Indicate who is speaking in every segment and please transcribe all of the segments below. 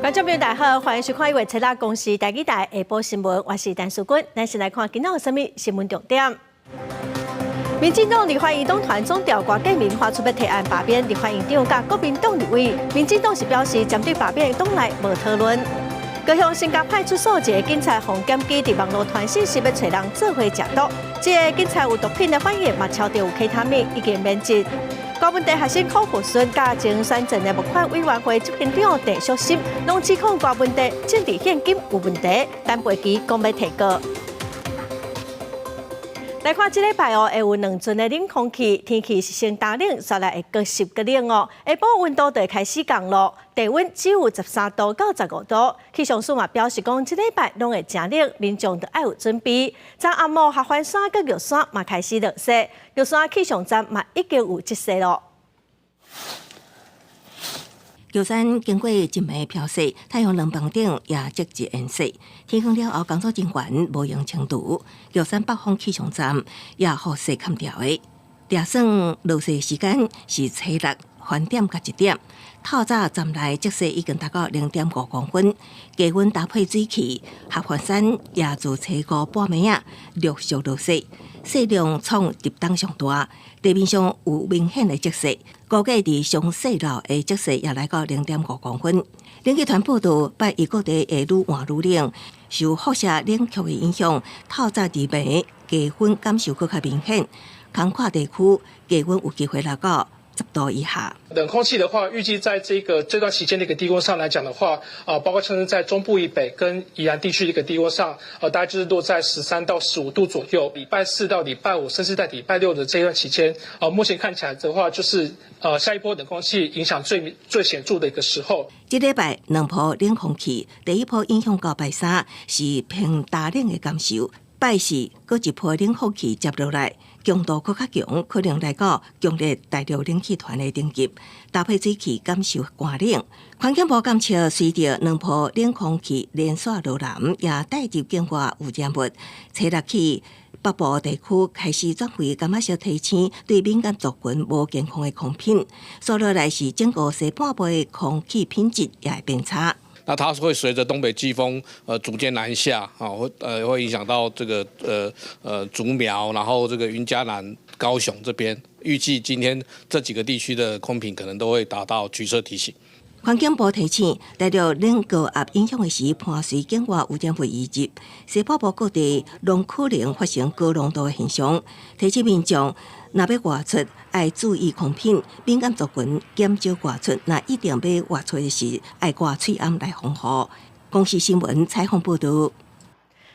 Speaker 1: 觀眾朋友大家好，歡迎收看一月七日公視台語台下晡新聞，我是陳淑君。咱先來看今仔有啥物新聞重點。民進黨立法院黨團總召郭建民發出欲提案罷免立法院長佮國民黨立委，民進黨是表示針對罷免黨內無討論。高雄新甲派出所一个警察予檢舉佇網路傳信息欲揣人做伙食毒，這个警察有毒品的反應嘛，抄著有 K 他命，已經免職。高文地學生柯富順佮前選前的募款委員會執行長鄭淑心，攏指控高文地政治獻金有問題，陳培基講欲提告。來看這禮拜哦，會有兩陣的冷空氣，天氣是先乾冷，煞來會閣濕閣冷哦。下晡溫度就會開始降落，低溫只有13度到15度。氣象署嘛表示講，這禮拜攏會誠冷，民眾著愛有準備。昨暗暝合歡山佮玉山嘛開始落雪，玉山氣象站嘛已經有積雪囉。
Speaker 2: 玉山經過一暝飄雪，太陽能板頂也積一層雪。天光了後，工作人員無閒清除。玉山北峰氣象站也予雪崁著的。掠算落雪時間是初六翻點佮一點。透早站內積雪已經達到0.5公分，低溫搭配水汽，合歡山也自初五半暝仔陸續落雪，雪量創入冬上大，地面上有明顯的積雪，估計佇上細路的積雪也來到0.5公分。冷氣團報道，拜一各地會愈換愈冷，受輻射冷卻的影響，透早暝低溫感受閣較明顯，空曠地區低溫有機會來到10度以下。
Speaker 3: 冷空氣的話，預計在這個這段期間的一個低溫上來講的話，啊，包括像是在中部以北跟宜蘭地區的一個低溫上，大概就是落在13到15度左右。禮拜四到禮拜五，甚至在禮拜六的這段期間，啊，目前看起來的話，就是下一波冷空氣影響最最顯著的一個時候。
Speaker 2: 這禮拜兩波冷空氣，第一波影響到拜三是偏乾冷的感受，拜四閣一波冷空氣接落來，強度閣較強，可能來到強烈大陸冷氣團的等級，搭配水汽感受寒冷。環境部監測，隨著兩波冷空氣連續落南，也帶入境外污染物，初六起北部地區開始轉為柑仔色提醒，對敏感族群無健康的空品，所落來是整個西半部的空氣品質也會變差。
Speaker 4: 那它會隨着東北季風，逐漸南下，啊，會影響到這個，竹苗，然後這個雲嘉南、高雄這邊，預計今天這幾個地區的空品可能都會達到橘色提醒。
Speaker 2: 環境部提醒，大陸冷高壓影響的是伴隨境外污染物移入，西北部各地攏可能發生高濃度的現象。提醒民眾，若欲外出，愛注意空品，敏感族群減少外出。若一定欲外出的時，愛掛喙罨來防護。公視新聞採訪報導。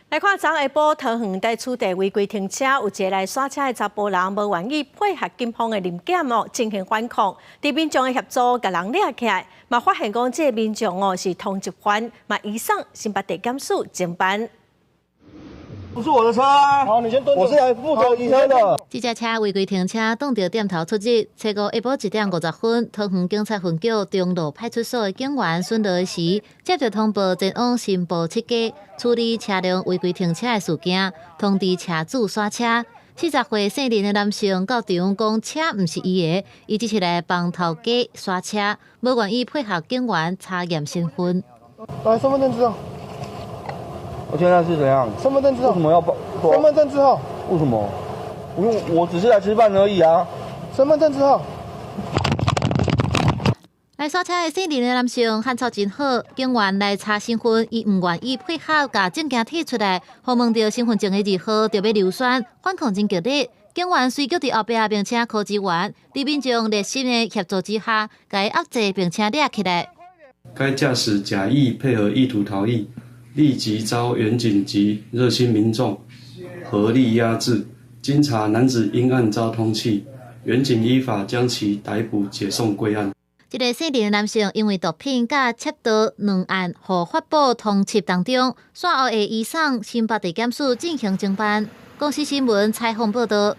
Speaker 1: 來看昨下晡桃園佇此地違規停車，有一个來刷車的查埔人無願意配合警方的臨檢哦，進行反抗。佇民眾的協助，共人掠起來，嘛發現講這个民眾哦是通緝犯，嘛移送新北地檢署偵辦。
Speaker 5: 不是我的車啊！好，你先蹲。我是來負責移車的。
Speaker 6: 這隻車違規停車，擋著店頭出入。初五下晡1點50分，桃園警察分局中路派出所的警員巡邏時，接到通報前往新埔七街處理車輛違規停車的事件，通知車主煞車。40歲姓林的男性到場講車毋是伊的，伊只是來幫頭家煞車，無願意配合警員查驗身份。
Speaker 5: 來，身份證字號。我現在是怎樣？身份證字號。為什麼要報？身份證字號。為什麼？不用，我只是來吃飯而已啊。身份證字號。
Speaker 6: 來煞車的姓林的男性漢草真好，警員來查身份，伊毋願意配合，共證件提出來，予問著身份證的字號，就欲溜訕，反抗真激烈。警員隨即佇後壁並請 call 支援，佇民眾熱心的協助之下，共伊壓制並且掠起來。
Speaker 7: 該駕駛假意配合意圖逃逸，立即遭員警及熱心民眾合力壓制。經查，男子因案遭通緝，員警依法將其逮捕解送歸案。
Speaker 6: 這个姓林的男性因為毒品佮竊盜兩案，予法部通緝當中，煞後會移送新北地檢署進行偵辦。公視新聞採訪報導。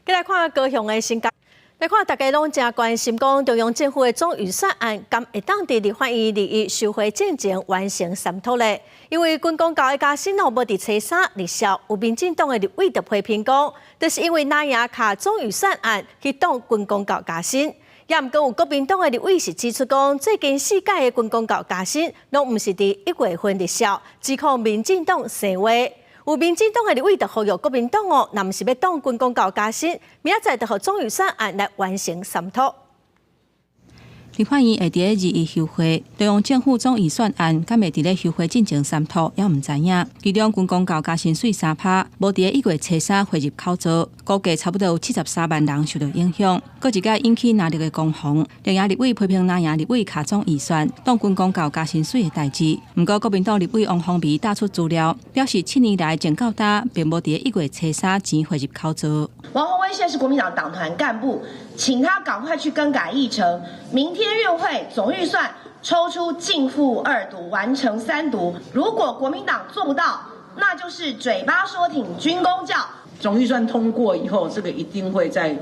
Speaker 1: 繼來看高雄的新甲。來看，大家攏誠關心，講中央政府的總預算案，敢會當佇立法院二一收會進前完成三讀咧？因為軍公教的加薪哦，無佇初三日銷，有民進黨的立委就批評講，就是因為藍營卡總預算案去擋軍公教加薪。也毋過有國民黨的立委是指出講，最近四屆的軍公教加薪，攏毋是佇1月份入效，指控民進黨生話。有民進黨的立委就呼籲國民黨哦，若毋是欲擋軍公教加薪，明仔載就予總預算案來完成三讀。
Speaker 8: 立法院會佇咧21休會，中央政府總預算案敢會佇咧休會進前三讀，猶毋知影。其中軍公教加薪水3%，無佇咧1月初3匯入口座，估計差不多有73萬人受到影響。閣一擺引起藍綠的攻防，綠營立委批評藍營立委卡總預算，擋軍公教加薪水的代誌。毋過國民黨立委王鴻薇打出資料，表示7年來從到今並無佇咧1月初3錢匯入口座。
Speaker 9: 王鴻薇現在是國民黨黨團幹部，請他趕快去更改議程。明天院會總預算抽出逕付二讀，完成三讀。如果國民黨做不到，那就是嘴巴說挺軍公教。
Speaker 10: 總預算通過以後，這個一定會再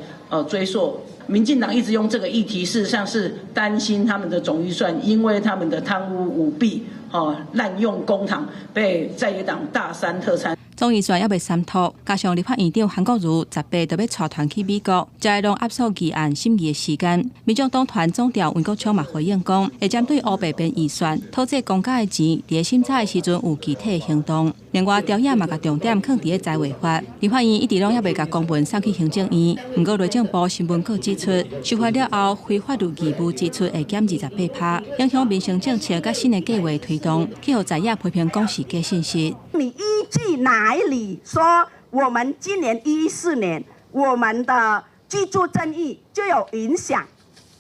Speaker 10: 追溯。民進黨一直用這個議題，事實上是擔心他們的總預算，因為他們的貪污舞弊、濫用公帑，被在野黨大刪特刪。
Speaker 8: 總預算猶未三讀，加上立法院長韓國瑜18就欲帶團去美國，才會攏壓縮議案審議的時間。民眾黨團總召黃國昌嘛回應講，會針對烏白編預算，討債公家的錢，佇咧審查的時陣有具體的行動。另外，朝野嘛共重點囥佇咧財劃法，立法院一直攏猶未共公文送去行政院。毋過內政部新聞稿指出，修法了後，非法律義務支出會減28%，影響民生政策佮新的計畫推動，去予在野批評講是假信息。
Speaker 11: 你依據哪裡說我們今年14年我們的居住正義就有影響？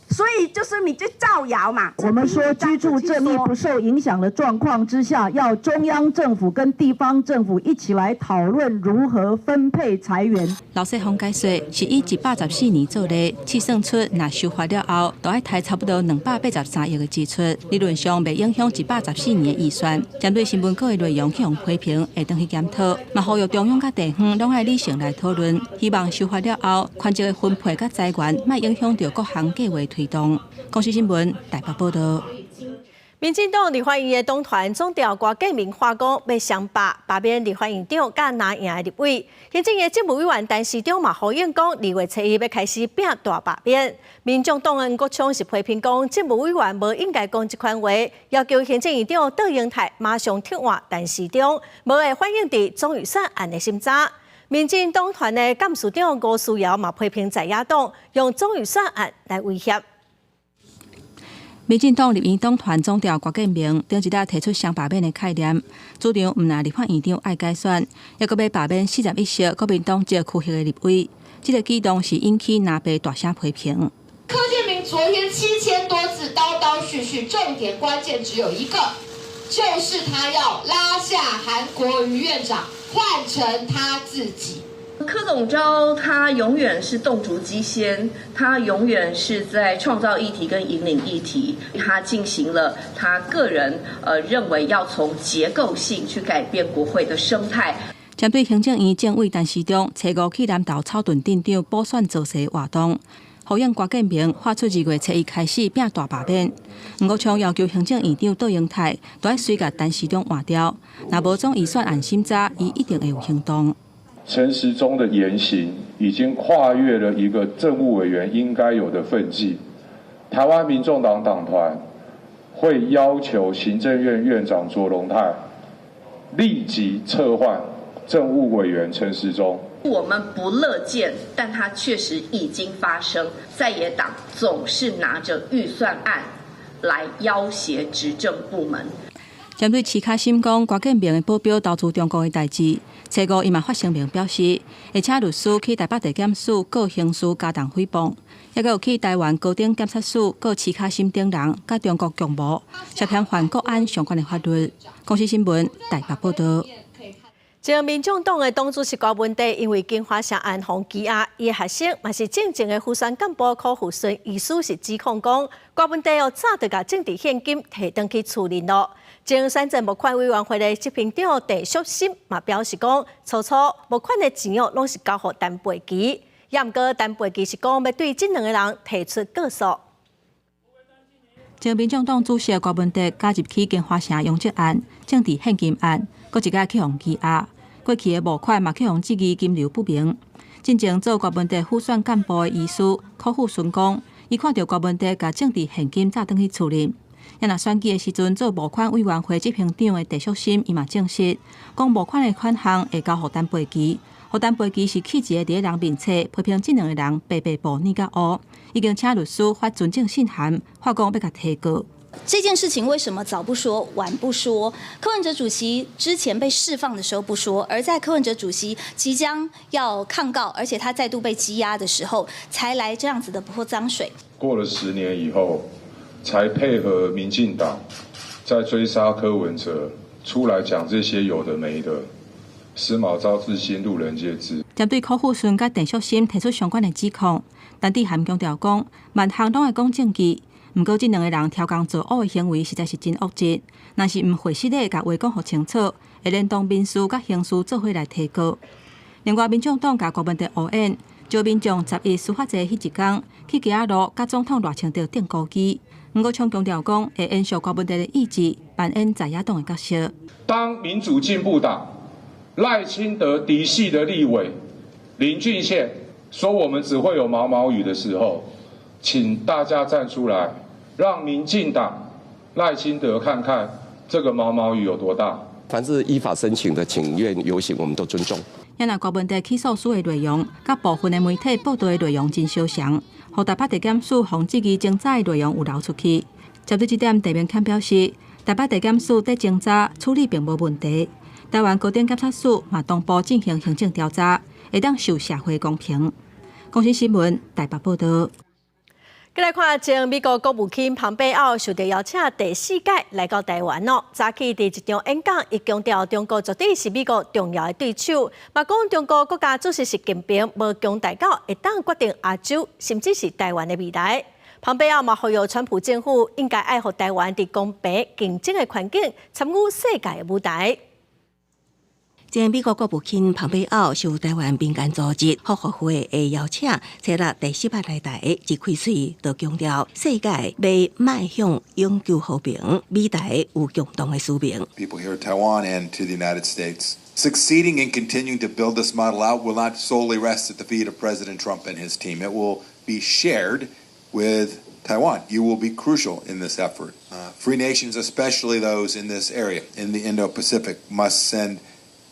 Speaker 11: 所以就是你就造謠嘛。
Speaker 12: 我們說居住正義不受影響的狀況之下，要中央政府跟地方政府一起來討論如何分配財源。
Speaker 8: 劉世芳解說，是以114年做例，試算出若修法了後，就愛刣差不多283億的支出，理論上袂影響114年的預算。針對新聞稿的內容去予批評，會轉去檢討，嘛呼籲中央佮地方攏愛理性來討論，希望修法了後，權責的分配佮財源，莫影響著各項計畫推動。公視新聞台北報導。
Speaker 1: 民進黨立法院的黨團總召郭建明話講欲雙罷罷免立法院長佮藍營的立委。行政院政務委員陳時中嘛呼應講，2月初1欲開始拼大罷免。民眾黨的黃國昌是批評講，政務委員無應該講這款話，要求行政院長卓榮泰馬上撤換陳時中，無會反映佇總預算案的審查。民進黨團的幹事長吳思瑤嘛批評在野黨用總預算案來威脅。
Speaker 8: 民進黨立院黨團總召郭建明頂一日提出雙罷免的概念，主張毋但立法院長愛改選，猶閣欲罷免41席國民黨籍區域的立委。這個舉動是引起藍白大聲批評。
Speaker 13: 柯建銘昨天7000多字叨叨絮絮，重點關鍵只有一個，就是他要拉下韓國瑜院長，換成他自己。
Speaker 14: 柯總召他永遠是洞燭機先，他永遠是在創造議題跟引領議題，他進行了他個人認為要從結構性去改變國會的生態。
Speaker 8: 針對行政院政委陳時中初五去南投草屯鎮長補選造勢活動，呼應郭建明發出2月初1開始拼大罷免。黃國昌要求行政院長卓榮泰都愛隨共陳時中換掉，若無總預算案審查，伊一定會有行動。
Speaker 15: 陳時中的言行已經跨越了一個政務委員應該有的分際。台灣民眾黨黨團會要求行政院院長卓榮泰立即撤換政務委員陳時中。
Speaker 14: 我們不樂見，但它確實已經發生。在野黨總是拿着預算案來要挾執政部門。
Speaker 8: 針對徐卡審講郭建明的保鏢投資中國的代誌，初五伊嘛發聲明表示，會請律師去台北地檢署告刑事加重誹謗，抑閣有去台灣高等檢察署告徐卡審等人，佮中國共謀涉嫌犯國安相關的法律。公視新聞台北報導。
Speaker 1: 前民眾黨的黨主席郭文帝因為金華城案予羈押，伊的學生嘛是進前的輔選幹部柯富順，醫師是指控講，郭文帝哦早就共政治獻金提轉去厝裡咯。前選戰募款委員會的執行長鄭淑心嘛表示講，初初募款的錢哦攏是交予陳培基，也毋過陳培基是講欲對這兩个人提出告訴。
Speaker 8: 前民眾黨主席郭文帝加入去金華城楊哲案、政治獻金案，閣一擺去予羈押。過去的募款嘛，去予質疑金流不明。進前做郭文帝輔選幹部的醫師柯富順講，伊看著柯文哲共政治獻金紮轉去厝裡。啊若選舉的時陣做募款委員會執行長的鄭淑心，伊嘛證實，講募款的款項會交予陳培基，予陳培基是氣一个佇咧人面冊批評這兩个人白白無耳佮烏，已經請律師發存證信函，發講欲共提告。
Speaker 16: 這件事情為什麼早不說晚不說？柯文哲主席之前被釋放的時候不說，而在柯文哲主席即將要抗告，而且他再度被羈押的時候，才來這樣子的潑髒水。
Speaker 15: 過了10年以後，才配合民進黨在追殺柯文哲，出來講這些有的沒的，時馬昭之心，路人皆知。
Speaker 8: 針對柯富順佮鄭淑心提出相關的指控，陳智菡強調講，萬項攏愛講證據。毋過，這兩个人刁工造惡的行為實在是真惡質。若是毋會實的共話講予清楚，會連同民事佮刑事做伙來提告。另外，民眾黨共柯文哲烏演，招民眾11司法節彼一工去街仔路佮總統賴清德釘孤枝。黃國昌強調講，會延續柯文哲的意志，扮演在野黨的角色。
Speaker 15: 當民主進步黨賴清德嫡系的立委林俊憲說我們只會有毛毛雨的時候，請大家站出來。讓民進黨賴清德看看這個毛毛雨有多大。
Speaker 17: 凡是依法申請的請願遊行，我們都尊重。
Speaker 8: 啊若柯文哲起訴書的內容，佮部分的媒體報導的內容真相像，予台北地檢署予質疑偵查的內容有流出去。針對這點，鄭明謙表示，台北地檢署佇偵查處理並無問題。台灣高等檢察署嘛同步進行行政調查，會當受社會公平。公視新聞台北報導。
Speaker 1: 閣來看，前美國國務卿龐貝奧受到邀請第四擺來到台灣囉。早起佇一場演講，伊強調中國絕對是美國重要的對手，嘛講中國國家主席習近平無強大到會當決定亞洲，甚至是台灣的未來。龐貝奧嘛呼籲川普政府應該愛予台灣佇公平競爭的環境參與世界的舞台。
Speaker 2: 前美國國務卿龐貝奧受台灣民間組織福和會的邀請，初六第四擺來台，一開喙就強調世界欲邁向永久和平，美台有共同的使命。
Speaker 18: People here at Taiwan and to the United States. Succeeding in continuing to build this model out will not solely rest at the feet of President Trump and his team. It will be shared with Taiwan. You will be crucial in this effort. Free nations, especially those in this area, in the Indo-Pacific, must send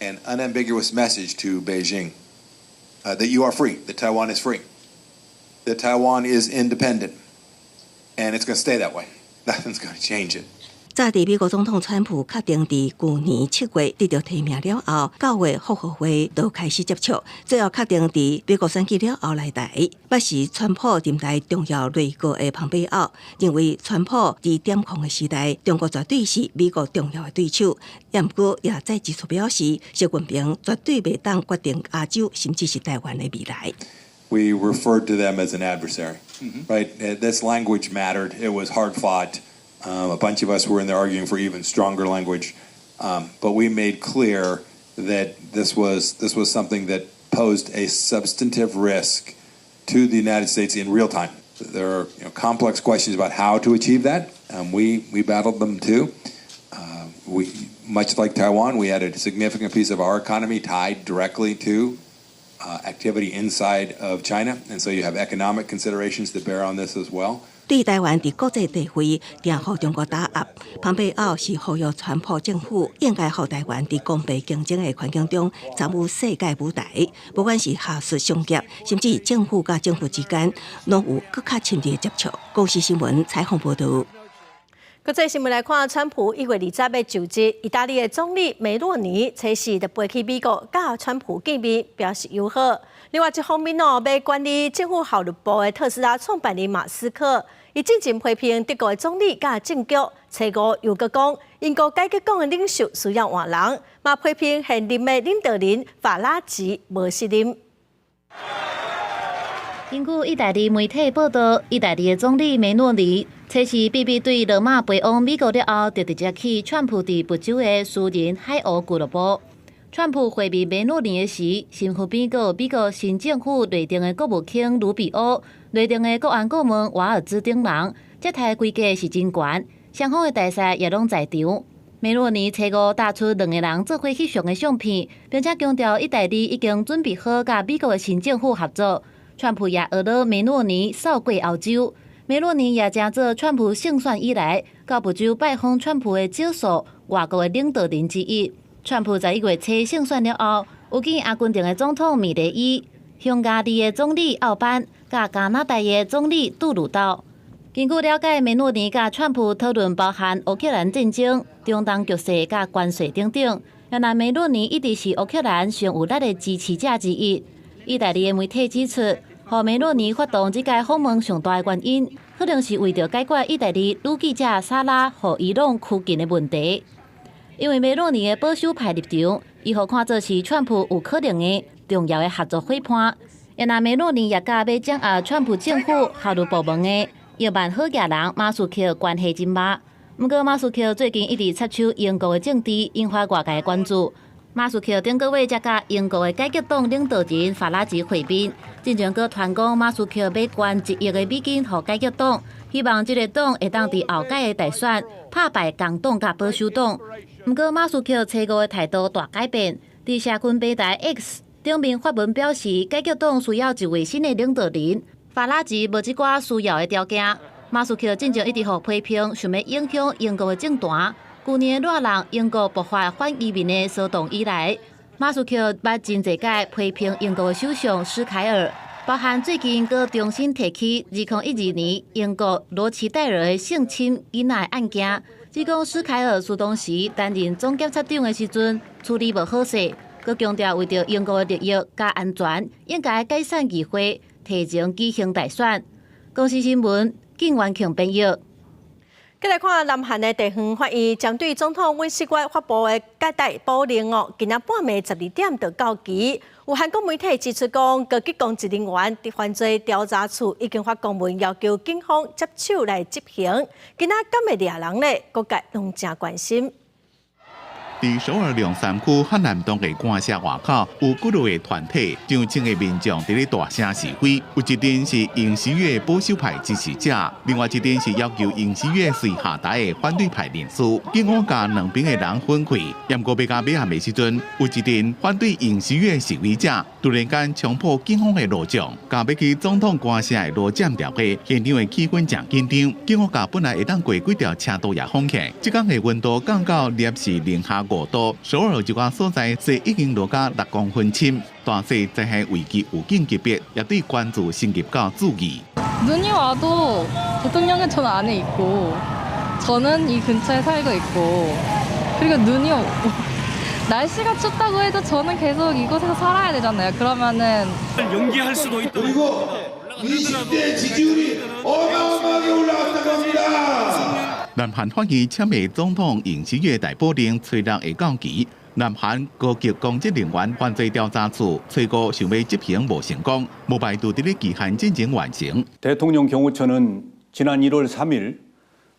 Speaker 18: an unambiguous message to Beijing that you are free, that Taiwan is free, that Taiwan is independent, and it's going to stay that way. Nothing's going to change it.
Speaker 2: 早佇美國總統川普確定佇舊年7月得著提名了後，9月復和會就開始接觸，最後確定佇美國選舉了後來台。捌是川普任內重要內閣的龐貝奧認為，川普佇點控的時代，中國絕對是美國重要的對手。毋過也再指出表示，習近平絕對袂當決定亞洲，甚至是台灣的未來。
Speaker 18: We referred to them as an adversary, right? This language mattered. It was hard fought. A bunch of us were in there arguing for even stronger language, but we made clear that this was something that posed a substantive risk to the United States in real time. There are complex questions about how to achieve that. We battled them too. We, much like Taiwan, we had a significant piece of our economy tied directly to activity inside of China, and so you have economic considerations that bear on this as well.
Speaker 2: 對台灣佇國際地位定予中國打壓，龐貝奧是呼籲川普政府應該予台灣佇公平競爭的環境中參與世界舞台，不管是學術商業，甚至政府佮政府之間，攏有閣較親密的接觸。公視新聞採訪報導。
Speaker 1: 國際新聞來看，川普1月20欲就職，意大利的總理梅洛尼初四就飛去美國，佮川普見面，表示友好。另外一方面哦，欲管理政府效率部的特斯拉創辦人馬斯克，伊進前批評德國的總理佮政局，初五又閣講英國改革黨的領袖需要換人，嘛批評現任的領導人法拉奇無適任。
Speaker 6: 根據意大利媒體報道，意大利的總理梅洛尼，初四秘密對羅馬飛往美國了後，就直接去川普佇佛州的私人海鷗俱樂部。川普會面梅洛尼的時，身軀邊閣有美國新政府內定的國務卿盧比歐、內定的國安顧問瓦爾茲等人，接待規格是真懸，雙方的大使也攏在場。梅洛尼初五貼出兩个人做伙翕相的相片，並且強調意大利已經準備好佮美國的新政府合作。川普也呵咾梅洛尼掃過歐洲。梅洛尼也成做川普勝選以來，到佛州拜訪川普的少數外國的領導人之一。川普11月初勝選了後，有見阿根廷的總統米雷伊、匈牙利的總理奧班、佮加拿大的總理杜魯道。根據了解，梅洛尼佮川普討論包含烏克蘭戰爭、中東局勢佮關稅等等。原來梅洛尼一直是烏克蘭上有力的支持者之一。意大利的媒體指出，予梅洛尼發動這屆訪問上大的原因，可能是為著解決意大利女記者莎拉予伊朗拘禁的問題。因為梅洛尼的保守派立場，伊予看做是川普有可能的重要的合作夥伴。因為梅洛尼也佮欲掌握川普政府效率部門的億萬好額人馬斯克關係真密。毋過馬斯克最近一直插手英國的政治，引發外界關注。馬斯克頂個月才佮英國的改革黨領導人法拉奇會面，進前閣傳講馬斯克欲捐1億的美金予改革黨，希望這個黨會當佇後屆的大選拍敗工黨佮保守黨。毋過馬斯克初五的態度大改變，佇社群平台 X 頂面發文表示，改革黨需要一位新的領導人，法拉奇無這寡需要的條件。馬斯克進前一直予批評，想欲影響英國的政壇。舊年熱人英國爆發反移民的騷動以來，馬斯克捌真濟擺批評英國的首相施凱爾，包含最近閣重新提起2012年英國羅齊戴爾的性侵囡仔的案件，指講施凱爾蘇當時擔任總檢察長的時陣處理無好勢，閣強調為著英國的利益佮安全，應該解散議會，提前舉行大選。公視新聞，靳元慶編譯。
Speaker 1: 繼來看南韓的地方法院針對總統尹錫悅發布的逮捕令哦，今仔半暝12點就到期。有韓國媒體指出講，高級公職人員佇犯罪調查處已經發公文要求警方接手來執行。今仔敢會掠人咧？各界攏誠關心。
Speaker 19: 佇首爾龍山區漢南洞的官舍外口，有幾落個團體，上千个民眾佇咧大聲示威。有一陣是尹錫悅保守派支持者，另外一陣是要求尹錫悅隨下台的反對派人士。警方共兩邊的人分開，毋過欲到尾暗的時陣，有一陣反對尹錫悅示威者突然間衝破警方的路障，共欲去總統官舍的路佔牢的，現場的氣氛誠緊張。警方共本來會當過幾條車道也封起來，這工的溫度降到攝氏零下5度，首爾一寡所在雪已經落甲6公分深，大雪災害危機預警級別也對關注升級到注意。
Speaker 20: 눈이 와도 대통령은 저 안에 있고 저는 이 근처에 살고 있고 그리고 눈이 날씨가 춥다고 해도 저는 계속 이곳에서 살아야 되잖아요. 그러면은
Speaker 21: 연기할 수도 있다.
Speaker 22: 그리고 20대 지지율이 어마어마하게 올라왔다고 합니다.
Speaker 19: 南韓法院簽下總統尹錫悅逮捕令，初六會到期。南韓高級公職人員犯罪調查處初五想欲執行無成功，無排除佇咧期限進前完成。
Speaker 23: 대통령 경호처는 지난 1월 3일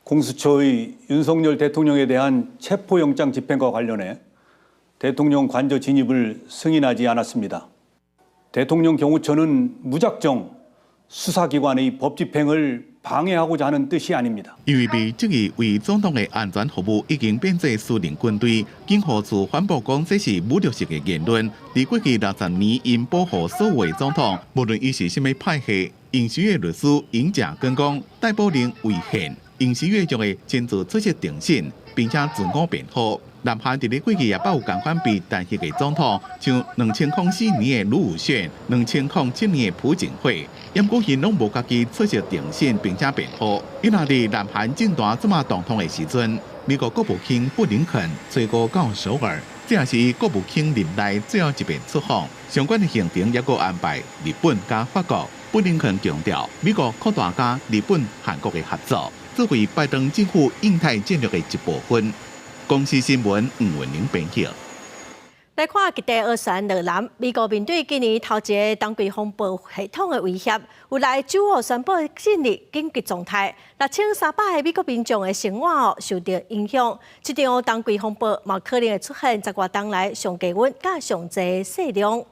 Speaker 23: 공수처의 윤석열 대통령에 대한 체포영장 집행과 관련해 대통령 관저 진입을 승인하지 않았습니다. 대통령 경호처는 무작정 수사기관의 법 집행을 방해하고자 하는 뜻이 아닙니다.
Speaker 19: 因為被質疑為總統的安全服務已經變做私人軍隊，警務處反駁講這是侮辱性的言論。佇過去60年，𪜶保護所有的總統，無論伊是啥物派系，尹錫悅律師尹正根講，逮捕令違憲，尹錫悅將會親自出席庭審，並且自我辯護。南韓佇咧過去也捌有仝款被彈劾的總統，像2004年的盧武鉉、2007年的朴槿惠，毋過𪜶攏無家己出席庭審並且辯護。伊若佇南韓政壇這麼動盪的時陣，美國國務卿布林肯初五到首爾，這也是國務卿任內最後一遍出訪。相關的行程猶閣安排日本佮法國。布林肯強調，美國擴大佮日本、韓國的合作，作為拜登政府印太戰略的一部分。公視新聞吳文玲編譯。
Speaker 1: 來看極地螺旋落南，美國面對今年頭一个冬季風暴系統的威脅，有來州哦宣布進入緊急狀態，6300个美國民眾的生活哦受著影響。這場冬季風暴嘛可能會出現10外冬來上低溫佮上濟雪量。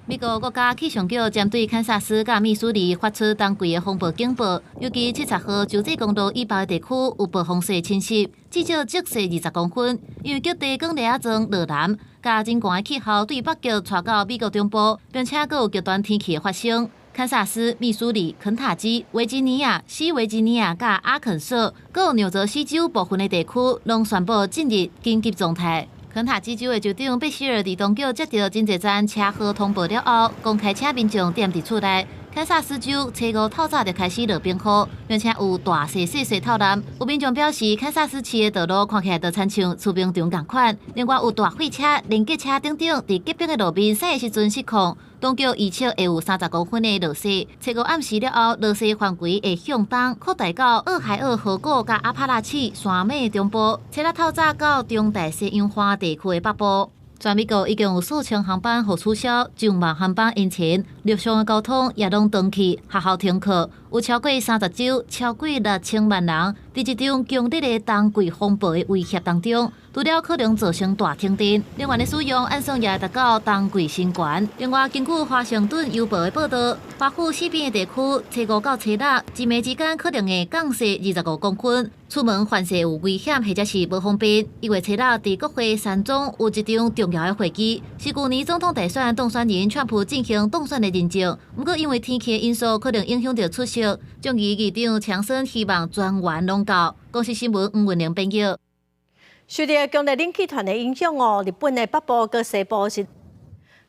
Speaker 6: 美國國家氣象局針對堪薩斯佮密蘇里發出冬季的風暴警報，尤其70號州際公路以北的地區有暴風雪侵襲，至少積雪20公分。因為極地捲列仔狀落南，佮真寒的氣候對北極帶到美國中部，並且閣有極端天氣的發生。堪薩斯、密蘇里、肯塔基、維吉尼亞、西維吉尼亞佮阿肯色，閣有紐澤西州部分的地區，攏宣布進入緊急狀態。肯塔基州的州長貝希爾佇當局接著真濟站車禍通報了後，公開請民眾踮佇厝內。堪薩斯州初五透早就開始落冰雨，並且有大細細細透湳。有民眾表示，堪薩斯市的道路看起來就親像貯冰場仝款。另外有大貨車、連結車等等，佇結冰的路面駛的時陣失控。當局預測會有30公分的落雪。初五暗時了後，落雪範圍會向東擴大到俄亥俄河谷佮阿帕拉契山脈中部，初六透早到中大西洋環地區的北部。全美國已經有數千航班予取消，上萬航班延遲，陸上的交通也攏斷去，學校停課，有超過30州，超過6000萬人，佇這場強烈的冬季風暴的威脅當中，除了可能造成大停電，能源的使用按算也會達到冬季新高。另外，根據華盛頓郵報的報導，華府四邊的地區，初五到初六，一暝之間可能會降雪25公分，出門凡勢有危險或者是無方便。1月初六，佇國會山莊有一場重要的會議，是舊年總統大選當選人川普進行當選的認證。毋過因為天氣的因素，可能影響著出席。眾議議長強生希望全員攏到。公視新聞吳文玲編譯。
Speaker 1: 受著強烈冷氣團的影響哦，日本的北部佮西部是。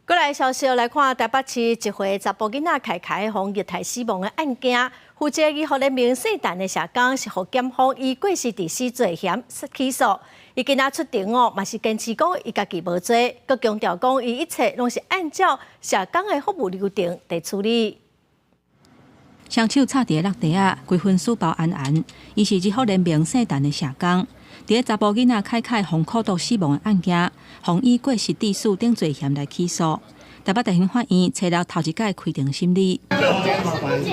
Speaker 1: 過來消息來看，台北市一歲查埔囡仔凱凱予虐待死亡的案件，負責義和聯盟聖誕的社工是予檢方以過失致死罪嫌起訴。伊今仔出庭哦，嘛是堅持講伊家己無罪，閣強調講伊一切攏是按照社工的服務流程佇處理。
Speaker 8: 雙手插佇咧落地仔，規身書包絚絚。伊是義和聯盟聖誕的社工，佇咧查埔囡仔凱凱予苦毒死亡的案件，予以過失致死等罪嫌來起訴。台北地方法院初六頭一擺開庭審理。
Speaker 3: 不解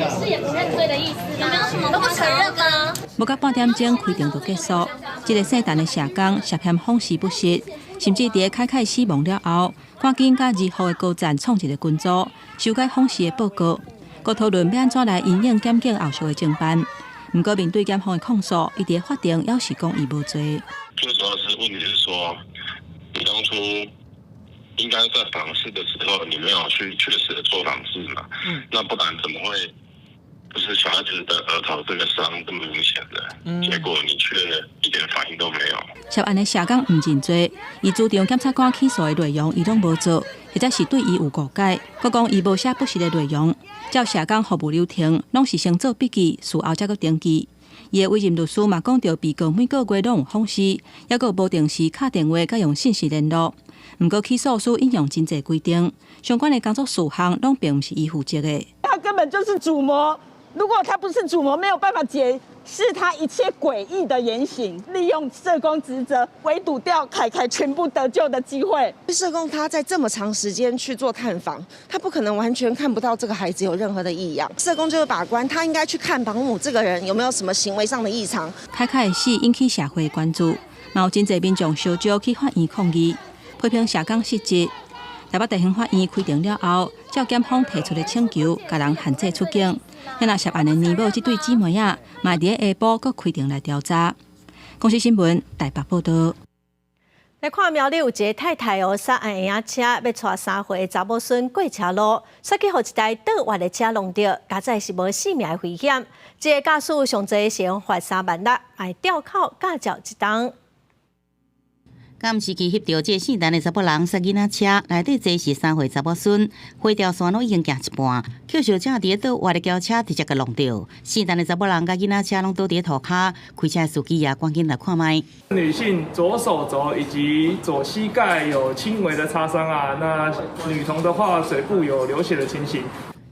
Speaker 3: 釋也不認罪的意思嗎？都不承認嗎？
Speaker 8: 無到半點鐘開庭就結束。這個聖誕的社工涉嫌謊辭不實，甚至佇咧凱凱死亡了後，趕緊佮兒護的高層創一個群組，修改謊辭的報告。閣討論欲按怎來因應檢警後續的偵辦。毋過面對檢方的控訴，伊佇法庭猶是講伊無罪。
Speaker 4: 最主要是問題是說，你當初應該在訪視的時候，你沒有去確實的做訪視嘛？那不然怎麼會就是小孩子的額頭這個傷這麼明顯的？結果你卻一點反應都沒有。
Speaker 8: 涉案的社工毋認罪，伊主張檢察官起訴的內容伊攏無做，或者是對伊有誤解，閣講伊無寫不實的內容。照社工服務流程，攏是先做筆記，事後才閣登記。伊的委任律師嘛講著，被告每個月攏有訪視，猶閣無定時敲電話佮用信息聯絡。毋過起訴書引用真濟規定，相關的工作事項攏並毋是伊負責的。
Speaker 21: 他根本就是主謀，如果他不是主謀，沒有辦法解釋他一切詭異的言行，利用社工職責圍堵掉凱凱全部得救的機會。
Speaker 24: 社工他在這麼長時間去做探訪，他不可能完全看不到這個孩子有任何的異樣。社工就是把關，他應該去看保姆這個人有沒有什麼行為上的異常。
Speaker 8: 凱凱的死引起社會關注，嘛有真濟民眾相招去法院抗議，批評社工失職。台北地方法院開庭了後，照檢方提出的請求，共人限制出境。遐若涉案的奶母這對姊妹仔，嘛佇咧下晡閣開庭來調查。公視新聞台北報導。
Speaker 1: 來看苗栗有一个太太哦，駛嬰仔車欲帶3歲的查某孫過車路，煞去予一台倒彎的車挵著，佳哉是無性命的危險。這个駕駛上濟是用罰3萬6，愛吊考駕照一冬。
Speaker 25: 監視器翕著這个姓陳的查某人駛囡仔車，內底坐是3歲查某孫，花條線攏已經行一半，抾小車佇咧倒彎的轎車直接共挵著。姓陳的查某人佮囡仔車攏倒佇咧塗跤，開車的司機也趕緊來看覓。
Speaker 26: 女性左手肘以及左膝蓋有輕微的擦傷啊，那女童的話嘴部有流血的情形。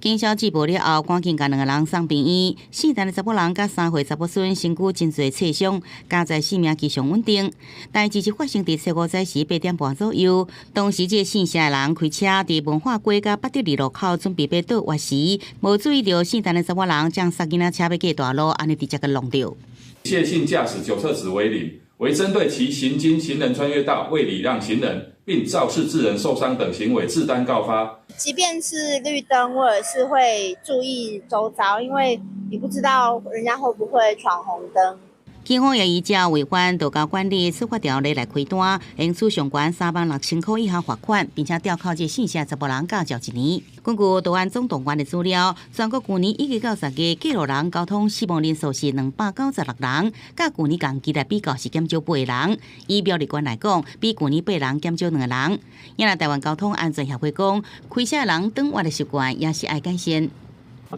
Speaker 25: 警消接報了後，趕緊共兩个人送病院。姓陳的查某人佮3歲查某孫身軀真濟擦傷，佳哉性命非常穩定。代誌是發生佇初五早時8點半左右。當時這个姓謝的人開車佇文化街佮八德二路口準備欲倒彎時，無注意著姓陳的查某人將駛囡仔車欲過大路，按呢直接共挵著。
Speaker 27: 謝姓駕駛酒測值為零，為針對其行經行人穿越道未禮讓行人，並肇事致人受傷等行為，自單告發。
Speaker 28: 即便是綠燈，我也是會注意周遭，因為你不知道人家會不會闖紅燈。
Speaker 25: 警警方也依照違反道交管理處罰條例來開單，應處上懸36,000箍以下罰款，並且吊扣這四歲查埔人駕照一年。根據道安總動員的資料，全國舊年一直到10月，過路人交通死亡人數是296人，佮舊年同期來比較是減少八人。以苗栗縣來講，比舊年八人減少兩個人。因為台灣交通安全協會講，開車人轉彎的習慣也是愛改善。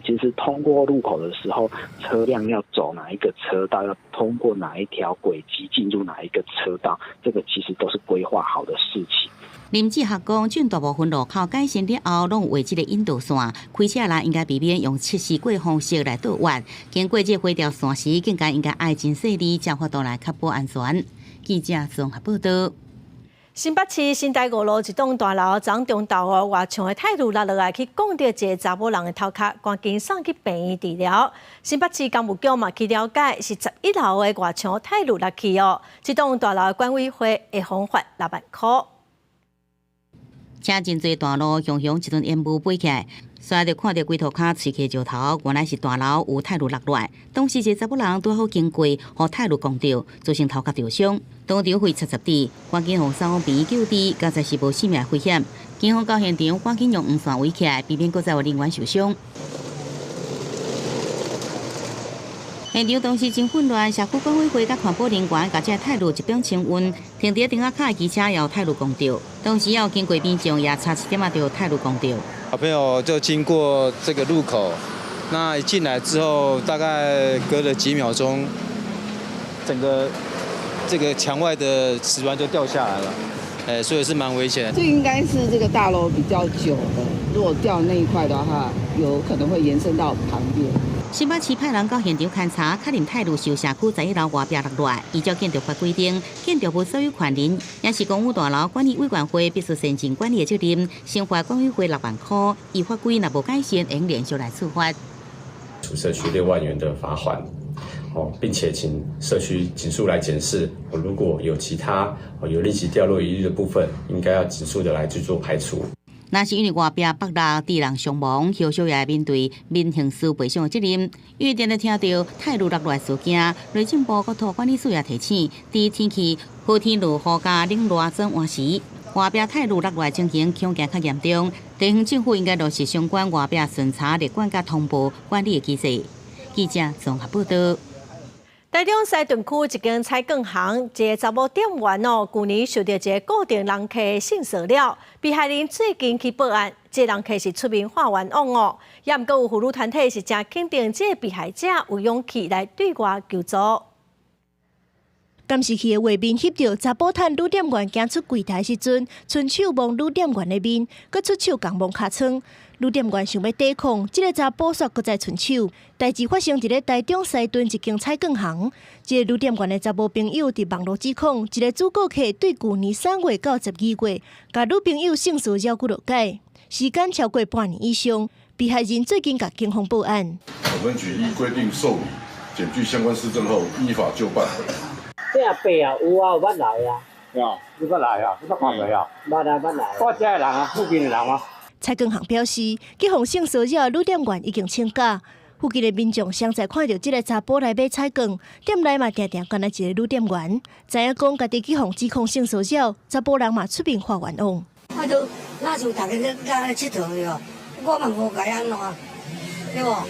Speaker 5: 其實通過路口的時候，車輛要走哪一個車道，要通過哪一條軌跡進入哪一個車道，這個其實都是規劃好的事情。
Speaker 25: 林志學講，絕大部分路口改善了後，攏有畫這個引導線，開車人應該避免用測試過方式來倒彎。經過這回調線時，更加應該愛真細膩，才法度來確保安全。記者綜合報道。
Speaker 1: 新北市新大五路一棟大樓昨中晝哦，外牆的鐵蘆落落來去摃著一个查某人的頭殼，趕緊送去病院治療。新北市工務局嘛去了解，是11樓的外牆鐵蘆落去哦。這棟大樓的管委會會予罰6萬箍。
Speaker 25: 車真濟大路，雄雄一陣煙霧飛起來，煞就看著規塗跤碎塊石頭，原來是大樓有鐵蘆落來。當時一个查某人拄好經過，予鐵蘆摃著，造成頭殼著傷，當場血插十滴，趕緊予送往病院救治，佳哉是無性命危險。警方到現場，趕緊用黃線圍起來，避免閣再有人員受傷。現場當時真混亂，社區管委會佮環保人員共這鐵蘆一邊清運，停佇頂仔跤的機車也予鐵蘆摃著，當時也有經過民眾也差一點仔著鐵蘆摃著。
Speaker 7: 小朋友就經過這個路口，那一進來之後，大概隔了幾秒鐘，整個這個牆外的瓷磚就掉下來了，哎，所以是蠻危險。
Speaker 9: 這應該是這個大樓比較久的，如果掉那一塊的話，有可能會延伸到旁邊。
Speaker 25: 新北市派人到現場勘查，確認鐵蘆受社區11樓外壁落來。依照建築法規定，建築物所有權人也是公有大樓管理委員會必須善盡管理的責任，懲罰管委會6萬箍，依法規若無改善，應連續來處罰。
Speaker 10: 處社區6萬元的罰鍰，哦，並且請社區盡速來檢視，如果有其他有立即掉落疑慮的部分，應該要盡速的來去做排除。
Speaker 25: 若是因為外壁剝落，致人傷亡，後續也會面對民刑事賠償的責任。因為定定聽著鐵蘆落來事件，內政部國土管理署也提醒，佇天氣好天落雨佮冷熱轉換時，外壁鐵蘆落來情形恐驚較嚴重。地方政府應該落實相關外壁巡查、列管佮通報管理的機制。記者綜合報道。
Speaker 1: 台中西屯區一間採礦行，一个查某店員哦，舊年受到一个固定人客性騷擾，被害人最近去報案，這个人客是出面喊冤枉哦。也毋過有婦女團體是誠肯定，這个被害者有勇氣來對外求助。
Speaker 11: 監視器的畫面翕著查埔趁女店員行出櫃台時陣，伸手摸女店員的面，閣出手共摸尻川。女店員想欲抵抗，這个查埔煞閣再伸手。代誌發生佇咧台中西屯一間採礦行，這个女店員的查某朋友佇網路指控，一个主顧客對舊年3月到12月，共女朋友性騷擾幾落擺，時間超過半年以上。被害人最近共警方報案。
Speaker 22: 本分局依規定受理，檢具相關事證後，依法就辦。
Speaker 12: 這阿伯啊，有啊，有捌來啊。
Speaker 13: 有，你捌來啊？你捌看過啊？
Speaker 12: 捌啊，捌來。
Speaker 13: 我遮的人啊，附近的人啊。
Speaker 11: 採礦行表示，去予性騷擾的女店員已經請假。附近的民眾上載看著這个查埔來買採礦，店內嘛定定干焦一个女店員，知影講家己去予指控性騷擾，查埔人嘛出面喊冤枉。
Speaker 14: 我都那時大家咧咧𨑨迌去，我嘛無共伊按怎，對無？啊，